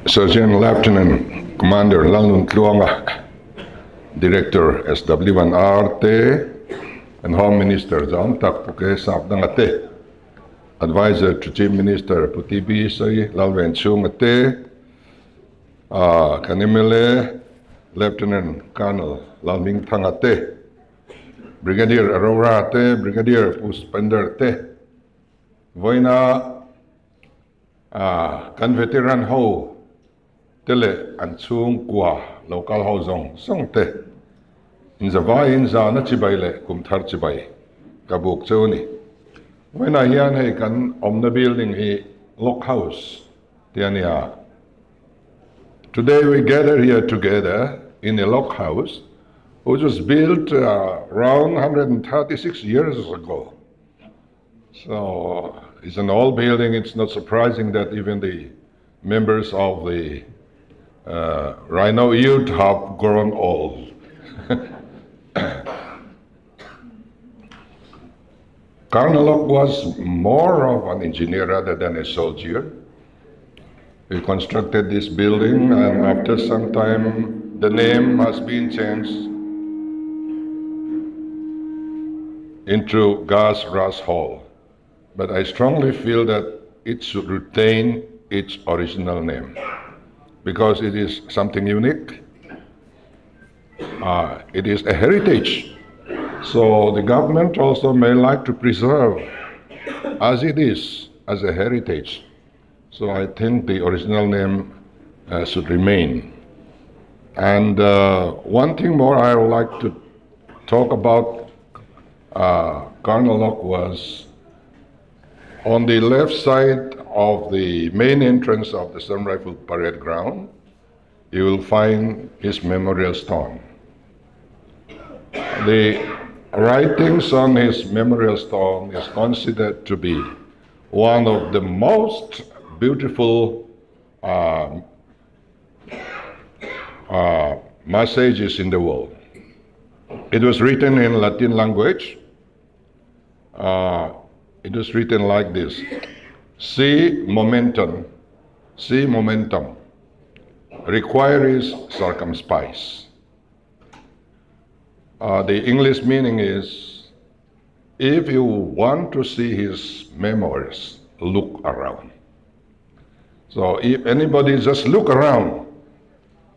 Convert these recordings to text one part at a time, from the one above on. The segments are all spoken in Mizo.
Sergeant Lieutenant Commander Lalnuntluanga, Director SW1R te, and Home Minister zam tak Pu K Sapdanga te, Adviser to Chief Minister Pu TB Sai Lalvenchhunga te, kan mla Lieutenant Colonel Lalhmingthanga te, Brigadier Arora te, Brigadier Pu Spender te, vawiina kan veteran ho te leh an chhungkua local ho zawng zawng te inzavaiin zana chibai leh kum thar chibai ka buk cheu a ni. Vawiinah hian hei kan awmna building hi Lock House tih a ni a. Today we gather here together in a Lock House which was built around 136 years ago. So it's an old building. It's not surprising that even the members of the uh, Rhino Youth have grown old. Colonel Locke was more of an engineer rather than a soldier. He constructed this building, and after some time, the name has been changed into Gas Ras Hall. But I strongly feel that it should retain its original name because it is something unique. Uh, it is a heritage. So the government also may like to preserve as it is, as a heritage. So I think the original name uh, should remain. And uh, one thing more I would like to talk about uh, Colonel Locke was on the left side of the main entrance of the Assam Rifle Parade Ground, you will find his memorial stone. The writings on his memorial stone is considered to be one of the most beautiful uh, uh, messages in the world. It was written in Latin language. Uh, it was written like this Si momentum, si momentum, requires circumspice. Uh, the English meaning is if you want to see his memoirs, look around. So if anybody just look around,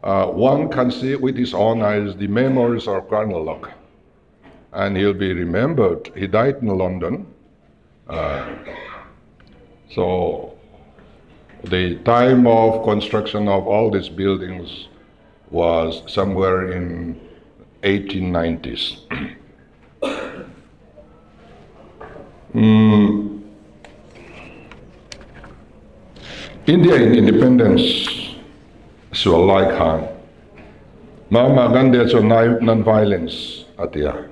uh, one can see with his own eyes the memoirs of Colonel Locke. And he'll be remembered. He died in London. Uh, so the time of construction of all these buildings was somewhere in 1890s. mm. India in independence sual lai khan Mahatma Gandhi chuan non-violence a ti a,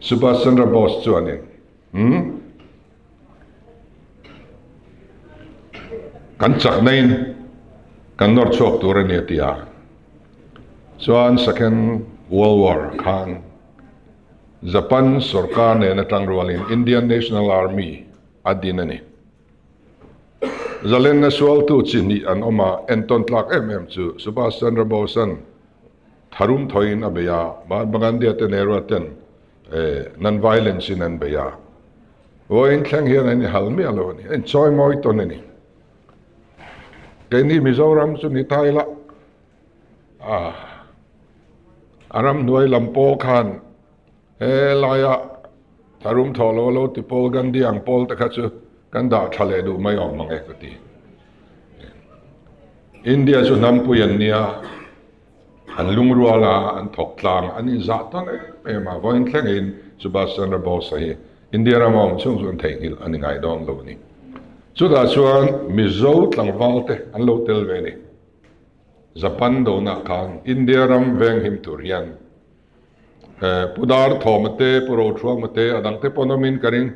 Subhas Chandra Bose chuanin hmm kan chakna in kan nawr chhuak tur a ni a ti a. Chuan Second World War khan Japan sorkar nen atang rualin Indian National Army a din a ni. Zalenna sualtu chi hnih an awm a, entawn tlak em em chu Subhas Chandra Bose-a'n tharum thawiin a bei a, Mahatma Gandhi-a te Nehru-a ten non-violence-in an bei a. Vawiin thleng hian an inhal miah lo a ni, an inchawi mawi tawn a ni. Keini Mizoram chu ni ta ila, a ramhnuai lam pawl khan He laia tharum thawh lo lo ti pawl Gandhi ang pawl te kha chu kan dah tha leh duh mai awm mang e ka ti. India chu hnampui an nia, an lungrual a, an thawk tlang, an inzah tawn em em a, vawiin thlengin Subhas Chandra Bose hi India rama awm chhung chu an theihnghilh a ni ngai dawn lo a ni. Chutah chuan Mizo tlangval te an lo tel ve a ni. Japan donak khan India ram venghim tur hian Pu Dar Thawma te, Pu Rothuama te, a dang te pawn awmin ka ring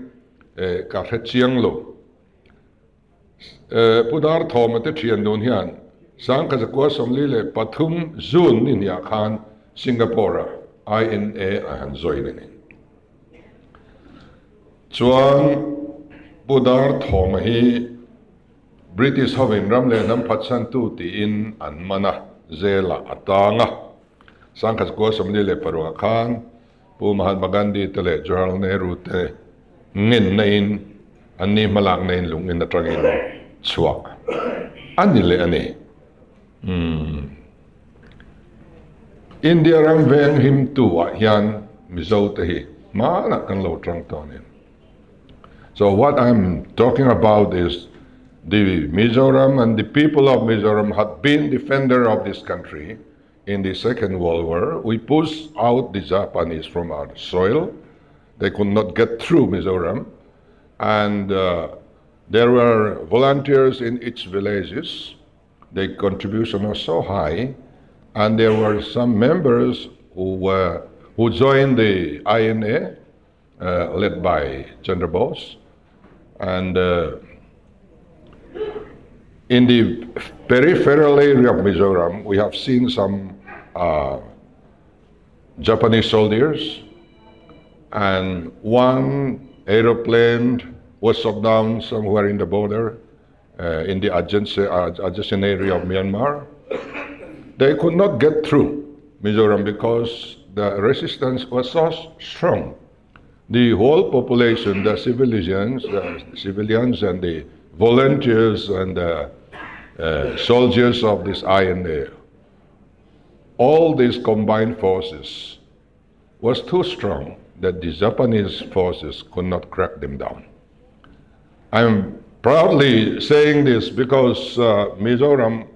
ka hre chiang lo. Pu Dar Thawma te thian dun hian Sangkhaza 43 June ni hniah khan Singapore ah INA a han join a ni. Chuan Pu Dar Thawma hi. British hovin ram leh hnam phatsantu tiin an man a, jail-ah a tang a. Sangkhat 46 khan Pu Mahatma Gandhi te leh Jawaharlal Nehru te ngenna in an ni hmalakna in lung in atangin chhuah a ni leh a ni. Umm. India ram veng himtu ah hian Mizo te hi hmanah kan lo tang tawh a ni. So what I'm talking about is the Mizoram and the people of Mizoram had been defender of this country in the Second World War. We pushed out the Japanese from our soil. They could not get through Mizoram. And uh, there were volunteers in each villages. The contribution was so high. And there were some members who were who joined the INA, uh, led by Chandra Bose. And uh, in the peripheral area of Mizoram, we have seen some uh, Japanese soldiers, and one aeroplane was shot down somewhere in the border uh, in the adjacent, uh, adjacent area of Myanmar. They could not get through Mizoram because the resistance was so strong. The whole population, the civilians, the civilians and the volunteers and the uh, soldiers of this INA, all these combined forces was too strong that the Japanese forces could not crack them down. I'm proudly saying this because uh, Mizoram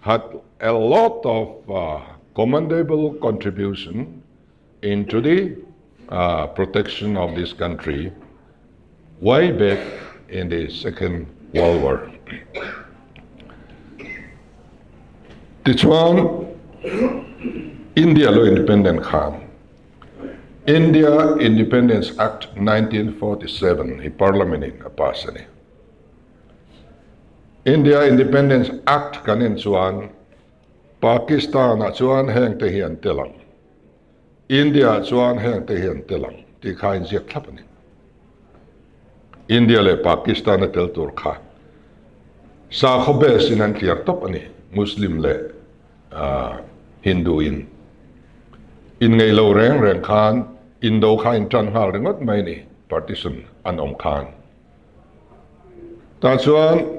had a lot of uh, commendable contribution into the uh, protection of this country way back in the Second World War. Tichuan, India lo independent khan India Independence Act 1947 hi Parliament in a pass a ni. India Independence Act kan en chuan Pakistan ah chuan heng te hi an tel ang, India ah chuan heng te hi an tel ang tih kha a inziak thlap a ni. India leh Pakistan a tel tur kha sakhaw base in an tliar tawp a ni, Muslim leh Hindu in inngeih lo reng reng khan Indo kha in tan nghal ringawt mai a ni, partition an awm khan. Tah chuan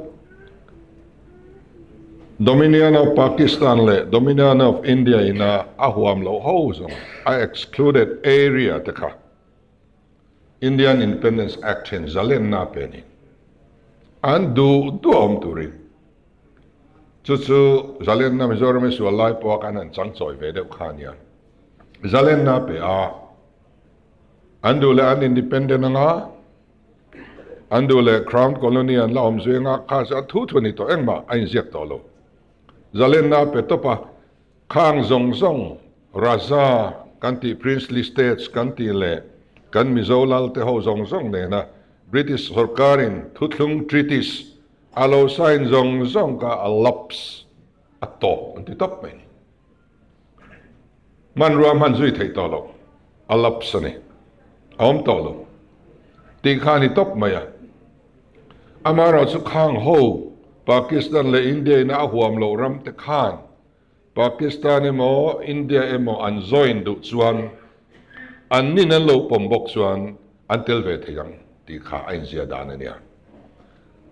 Dominion of Pakistan leh Dominion of India ina a huam loh ho zawng a excluded area te kha Indian Independence Act hian zalenna a pe a ni. An duh duh a awm turin. Chu chu zalenna Mizoram i sual lai pawha khan an changchawi ve deuh kha a nia. Zalenna a pe a, an duh leh an independent anga, An duh leh Crown Colony an la awm zinga kha chu a thu thu a ni tawh engmah a inziak tawh lo. Zalenna a pe tawp a, khang zawng zawng Raja kan tih Princely States kan tih leh kan Mizo lal te ho zawng zawng nena British sawrkarin thuthlung treaties a lo sign zawng zawng kha a lapse a tawp an ti tawp mai a ni. Hmanrua hman zui theih tawh loh a lapse a ni. A awm tawh lo tih kha a ni tawp mai a. Amaherawhchu khang ho Pakistan leh India ina a huam loh ram te khan Pakistan emaw India emaw an join duh chuan an nin an lo pawm bawk chuan an tel ve thei ang tih kha a inzia dan a nia.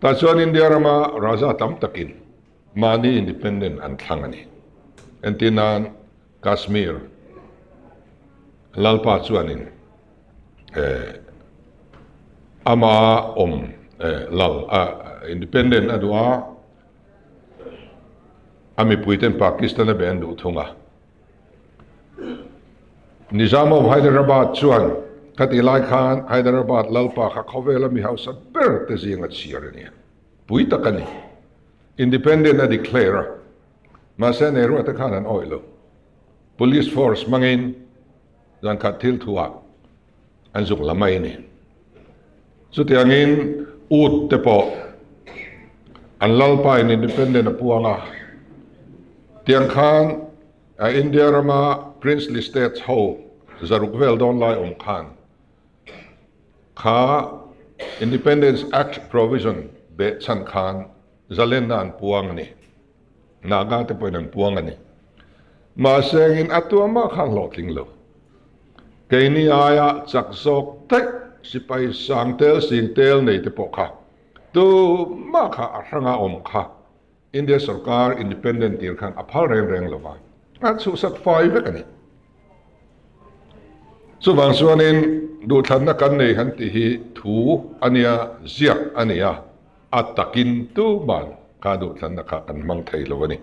Tah chuan India rama raja tam takin Mahni independent an thlang a ni. Entir nan Kashmir Lalpa chuanin ama awm lal independent a duh a, a mipuiten Pakistan a be an duh thung a. Nizam of Hyderabad chuan khatih lai khan Hyderabad Lalpa kha khawvela mi hausa ber te zinga chhiar a ni a. Pui tak a ni. Independent a declare a, mahse Nehru te khan an awih lo. Police force hmangin zankhat thil thuah an zuk la mai a ni. Chutiangin ut te pawh an lalpa in independent a puang a, tiang khan India rama princely states ho zaruk vel dawn lai awm khan Kha Independence Act provision beh chhan khan. Zalenna an puang a ni. Naga te pawhin an puang a ni. Mahse engin a tua mah kha hlawhtling lo. Keini aia chak zawk daih sipai sang tel sing tel nei te pawh kha tumah kha a hranga awm kha India sorkar independent tir khan a phal reng reng lo va, a chhuhsak fai vek a ni. Chuvang chuanin duhthlanna kan nei han tih hi thu a nia, ziak a nia, a takin tuman kha duhthlanna kha kan hmang thei lo a ni.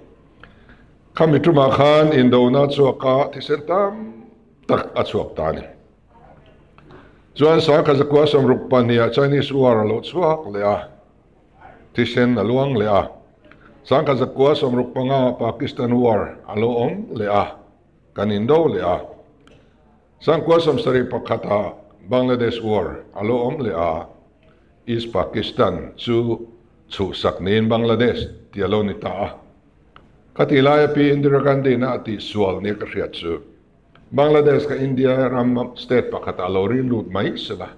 Khami tumah khan indona chhuak a thisen tam tak a chhuak ta a ni. Chuan sangkhat zakua sawmruk pahniha Chinese War a lo chhuak leh a. Thisen a luang leh a. Sangkhat zakua 65 Pakistan War a lo awm leh a, kan indo leh a. Sangkua 71 Bangladesh War a lo awm leh a, East Pakistan chu chhuhsak niin Bangladesh tih a lo ni ta a. Khatih laia Pi Indira Gandhi-na a tihsual nia ka hriat chu. Bangladesh kha India ram state pakhat ah lo rin lut mai sela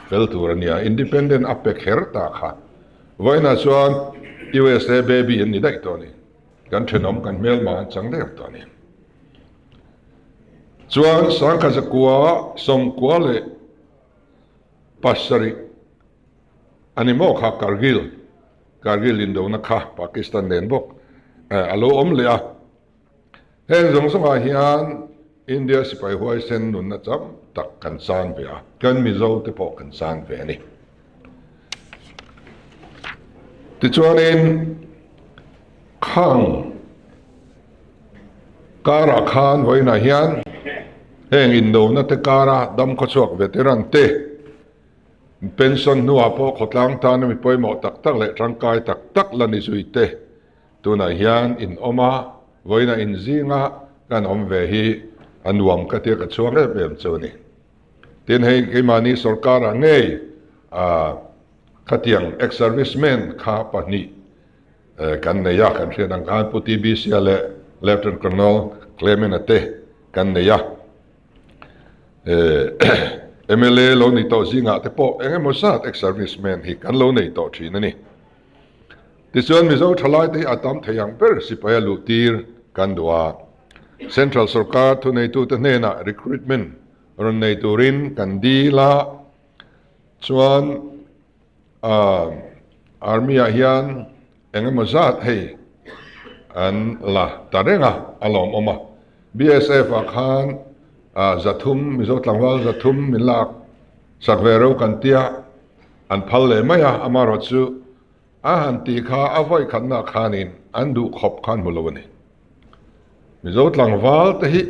fel tur a nia, independent a pe kher ta kha. Vawiinah chuan USA baby an ni daih tawh a ni, kan thenawm kan hmelma an chang der tawh a ni. Chuan sangkhat zakua 97 a ni maw kha Kargil, Kargil indona kha Pakistan nen bawk a lo awm leh a. Heng zawng zawngah hian India sipai huaisen nunna cham tak kan chan ve a, kan Mizo te pawh kan chan ve a ni. Tichuanin khang karah khan vawiinah hian heng indona te kara dam khawchhuak veteran te pension hnuah pawh khawtlang tana mi pawimawh tak tak leh tangkai tak tak la ni zui te Tunah hian in awm a, vawiinah in zinga kan awm ve hi a nuam ka tia ka chhuang em em chu a ni. Tin hei keimahni sorkarah ngei khatiang ex-servicemen kha pahnih kan nei a, kan hriat ang khan Pu TBC-a leh Lieutenant Colonel Clement-a te kan nei a. Mla lo ni tawh zingah te pawh eng emaw zat ex-servicemen hi kan lo nei tawh thin a ni. Tichuan Mizo thalaite hi a tam thei ang ber sipai a luhtir kan duh a. Central sorkar thuneitute hnenah recruitment rawn nei turin kan dil a, chuan Army ah hian eng emaw zat hei an la ta reng a, a lawmawm a. BSF ah khan 300, Mizo tlangval 300 min lak sak ve reuh kan tia, an phal leh mai a, amaherawhchu A han tih kha a vawi khatna khanin an duh khawp khan hmu lo a ni. Mizo tlangval te hi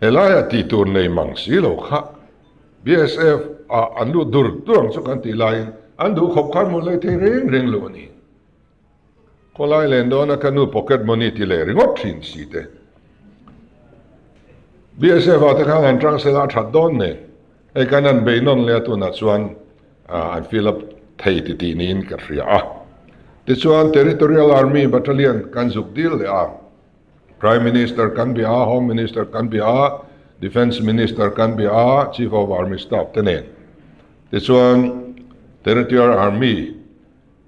helaiah tih tur nei mang si lo kha BSF ah an lut dur dur ang chu kan tih laiin an duh khawp khan hmu leh thei reng reng lo a ni. Khawlai len dawna ka nu pocket money ti leh ringawt thin si te. BSF ah te khan an tang sela a that dawn nen hei kan han bei nawn leh a tunah chuan an fill up thei ti tih niin ka hria a. Tichuan Territorial Army Battalion kan zuk dil leh a, Prime Minister kan bia a, Home Minister kan bia a, Defence Minister kan bia a, Chief of Army Staff te nen. Tichuan Territorial Army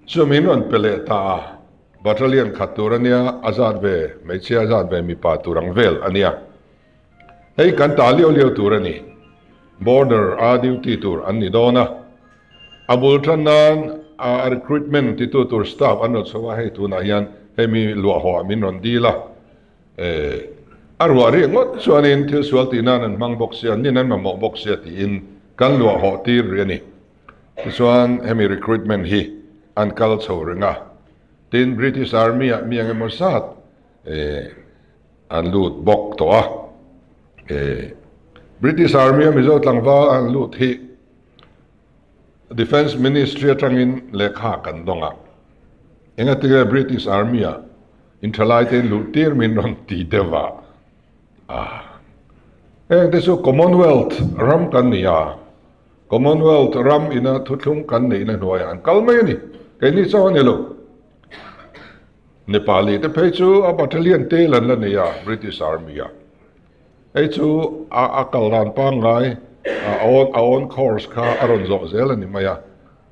chu min rawn pe leh ta a, Battalion khat tur a nia, a zat ve hmeichhia a zat ve mipa tur ang vel a nia. Hei kan ta liau liau tur a ni. Border a duty tur an ni dawn a. A bul tan nan a recruitment titu tur staff an rawn chho a, hei tunah hian hemi luah hawh ah min rawn dil a. Eh, a ruah rih ngawt chuanin thil sual tih nan an hmang bawk sia, nin an mamawh bawk sia tiin kan luah hawh tir rih a ni. Tichuan hemi recruitment hi an kal chho reng a. Tin, British Army ah mi engemaw zat eh, An lut bawk tawh a. E British Army a Mizo tlangval an lut hi Defence Ministry atangin lehkha kan dawng a. Engatinge British Army a inthalai te in luh tir min rawn ti deuh a. Ah. Heng te chu Commonwealth ram kan ni a. Commonwealth ram ina thuthlung kan neihna hnuaiah an kal mai a ni. Keini chauh a ni lo. Nepali te phei chu a battalion tel an la nei a, British Army ah. Hei chu a a kal dan pangngai a on a on course kha a rawn zawh zel a ni mai a,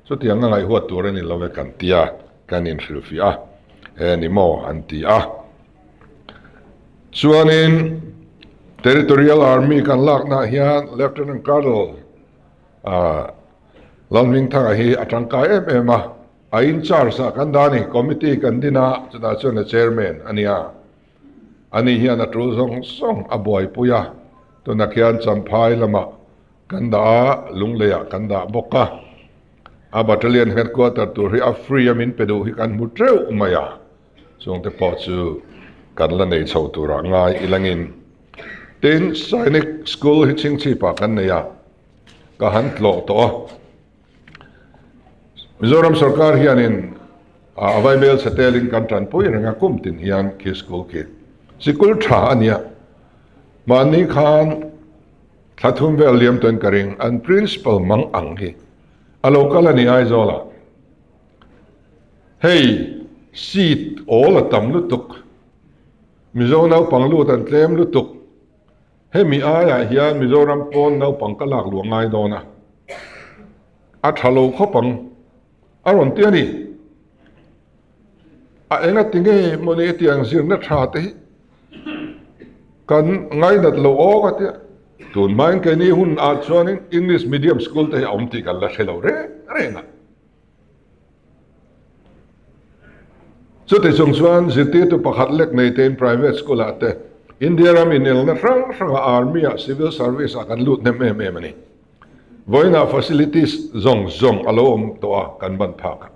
chutiang a ngaihhuat tur a ni lo e kan ti a. kan inhrilhfiah a, e ni maw an ti a. Chuanin Territorial Army kan laknaah hian Lieutenant Colonel Lalhmingthanga hi a tangkai em em a, a in charge ah kan dah a ni, committee kan din a, chutah chuan a chairman a nia. Ani hian a tul zawng zawng a buaipui a, tunah khian Champhai lamah kan dah a, Lungleiah kan dah bawk a. A battalion headquarter tur hi a free a min pe duh hi kan hmu teuh mai a, chungte pawh chu kan la nei chho turah ngai ilangin. Tin, Sainik School hi chhingchhipah kan nei a, ka han tlawh tawh a. Mizoram sorkar hianin a vaibel chhe telin kan tanpui reng a, kum tin hian khi school khi sikul tha a nia. Mahni khan thla thum vel liam tawhin ka ring, an principal mang ang hi a lo kal a ni Aizawlah. Hei seat awl a tam lutuk, Mizo naupang lut an tlem lutuk. Hemi aiah hian Mizoram pawn naupang ka lak luah ngai dawn a, a tha lo khawp ang a rawn ti a ni. A enga ti nge mawni hetiang zirna tha te hi kan ngainat lo aw ka tia. Tun hmain keini hun ah chuanin English medium school te hi a awm tih kan la hre lo reng reng a. Chuti chung chuan zirtirtu pakhat lek nei tein private school ah te India ram inelna hrang hranga army ah civil service ah kan lut hnem em em a ni. Vawiinah facilities zawng zawng a lo awm tawh a kan ban phak a,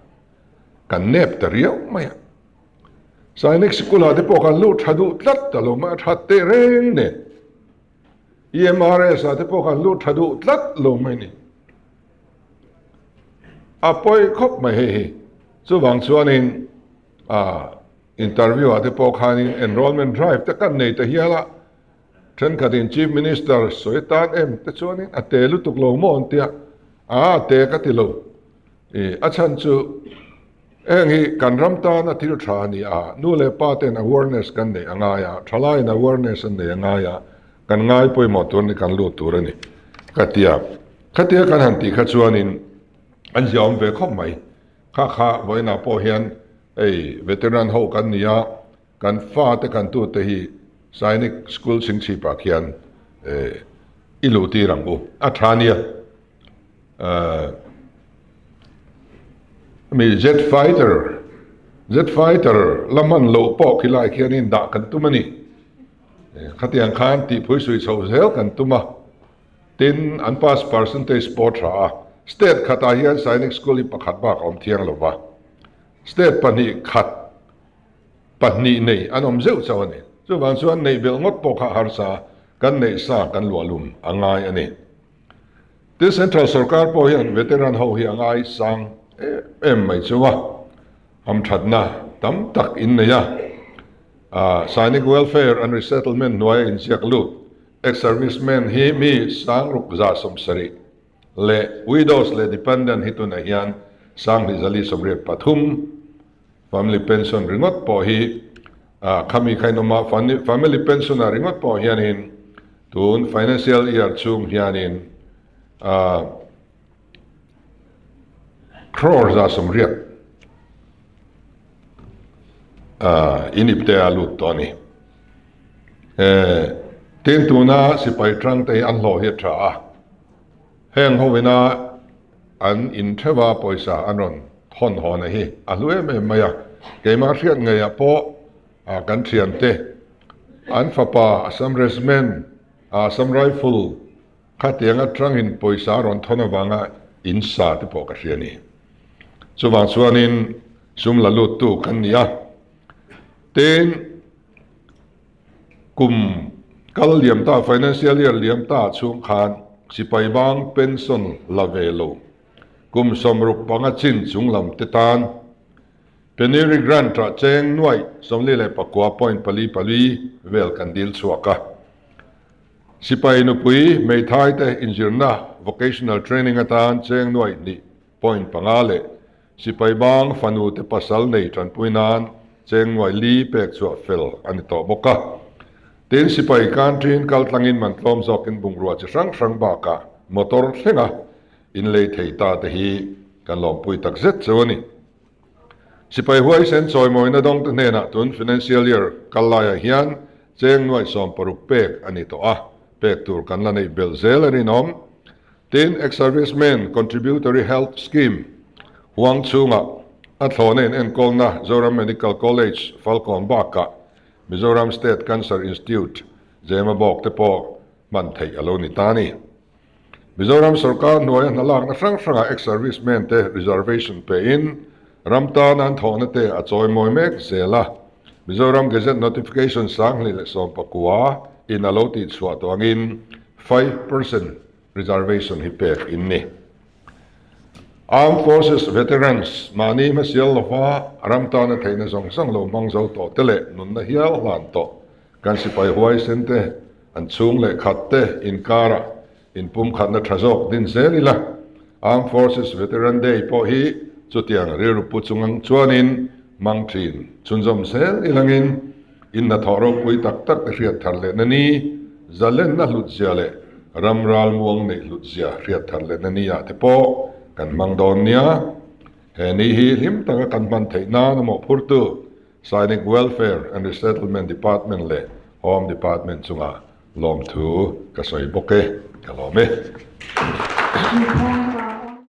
kan nep ta riau mai a. Sainik sikul ah te pawh kan lut tha duh tlat ta lo mai a, that teh reng nen. EMRS ah te pawh kan lut tha duh tlat lo mai ni. A pawi khawp mai hei hi. Chuvang chuanin ah interview ah te pawh khanin enrollment drive te kan nei ta hial a, thenkhatin Chief Minister sawi tan em te chuanin a te lutuk lo maw an tia, a a te ka ti lo. I a chhan chu heng hi kan ram tana thil tha a ni a, nu leh pa ten awareness kan neih a ngai a, thalaiin awareness an neih a ngai a, kan ngai pawimawh tur ni kan lut tur a ni ka tia. Khatia kan han tih kha chuanin an ziaawm ve khawp mai. Kha kha vawiinah pawh hian hei veteran ho kan ni a, kan fate kan tute hi Sainik School chhingchhipah khian i luh tir ang u. A tha nia. Mi jet fighter, jet fighter la hman loh pawh khilai khianin dah kan tum a ni. Khatiang khan tihpui sui chhoh zel kan tum a. Tin, an pass percentage pawh tha a, state khatah hian Sainik School hi pakhat bak a awm thiang lo va, state pahnih khat pahnih nei an awm zeuh chauh a ni. Chuvang chuan neih belh ngawt pawh kha harsa kan neih sa kan luahlum a ngai a ni. Tin, Central sorkar pawh hian veteran ho hi a ngai sang em em mai chu a, hamthatna tam tak in nei a, Sainik Welfare and Resettlement hnuaia inziak lut Ex-servicemen hi mi sangruk 170 leh widows leh dependent hi tunah hian 2483 family pension ringawt pawh hi khami kha in awm a, family pension ah ringawt pawh hianin tun financial year chhung hianin crore 180 in ipte a lut tawh a ni. Tin tuna sipai tang te hi an hlawh hi a tha a, heng ho ina an in theuh a pawisa an rawn thawn haw na hi a hlu em em mai a, keimah hriat ngeiah pawh kan thiante an fapa Assam Regiment, Assam Rifle khatiang atangin pawisa a rawn thawn avanga in sa te pawh ka hria a ni. Chuvang chuanin sum la luttu kan ni a, tin Kum kal liam ta, financial year liam ta chhung khan sipai bang pension la ve lo kum 65 chin chung lam te tan Penury Grant ah cheng nuaih 49.44 vel kan dil chhuak a. Sipai nupui hmeithai te inzirna vocational training atan cheng nuaih 2.5 leh Sipai bang fanu te pasal nei tanpui nan cheng nuai li pek chhuah fel a ni tawh bawk a. Tin, sipai canteen kal tlangin man tlawm zawkin bungrua chi hrang hrang bakah motor thlenga in lei thei ta te hi kan lawmpui tak zet chu a ni. Sipai huaisen chawimawina dawngte hnenah tun financial year kal laiah hian cheng nuaih 60 pek a ni tawh a, pek tur kan la neih belh zel a rinawm. Tin, Ex-Servicemen Contributory Health Scheme huang chhungah a thlawhna in enkawlna Zoram Medical College, Falkawn bakah Mizoram State Cancer Institute, Zemabawk te pawh hman theih a lo ni ta a ni. Mizoram sorkar hnuaia hna lakna hrang hrangah ex-servicemen te reservation pein ram tana an thawhna te a chawimawi mek zel a. Mizoram Gazette Notification 2019 in a lo tihchhuah tawh angin 5% reservation hi pek in ni. Armed Forces Veterans mahni hmasial lova ram tana theihna zawng zawng lo hmang zo tawh te leh nunna hial hlan tawh kan sipai huaisen te an chhung leh khat te inkarah inpumkhatna tha zawk din zel ila. Armed Forces Veteran Day pawh hi chutiang rilru pu chungang chuanin hmang thin chhunzawm zel ilangin in hnathawh ropui tak tak te hriat thar lehna ni, zalenna hlutzia leh ram ralmuang neih hlutzia hriat thar lehna ni ah te pawh kan hmang dawn nia. He ni hi hlim taka kan hman theih nan a mawhphurtu Sainik Welfare and Resettlement Department leh Home Department chungah lawmthu ka sawi bawk e, ka lawm e.